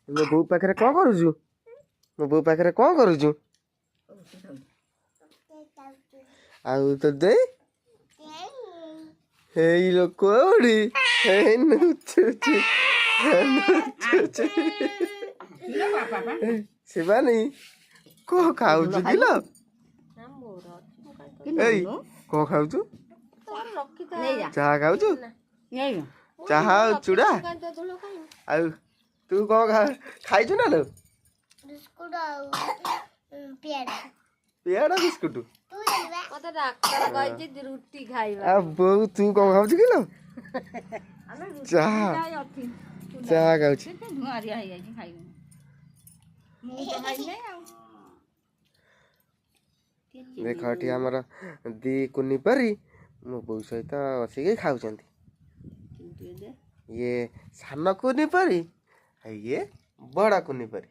ମୋ ବୋଉ ପାଖରେ କ'ଣ କରୁଛୁ? ମୋ ବୋଉ ପାଖରେ କ'ଣ କରୁଛୁ? ଆଉ ତୋ ଦେଇ ହେଇ ଲୋକ ହେଇ ନୁଚୁଛି ନୁଚୁଛି। ଶିବାନୀ, କଣ ଖାଉଛୁ କିଲୋ? ଏଇ, କଣ ଖାଉଛୁ? ଚାହା ଖାଉଛୁ? ଚାହା ଆଉ ଚୁଡ଼ା। ଆଉ ତୁ କଣ ଖାଇଛୁ ନା ଲୋ? ପିଆଡା ବିସ୍କୁଟ। ଆଉ ବୋଉ, ତୁ କଣ ଖାଉଛୁ କିଲୋ? ଚାହା, ଚାହା ଖାଉଛି। ହେଇଯାଇଛି। ଖାଇବୁ। ଦେଖ, ଏଠି ଆମର ଦି କୁନି ପରି ମୋ ବୋଉ ସହିତ ବସିକି ଖାଉଛନ୍ତି। ଇଏ ସାନ କୁନି ପରି, ଆଉ ଇଏ ବଡ଼ କୁନି ପରି।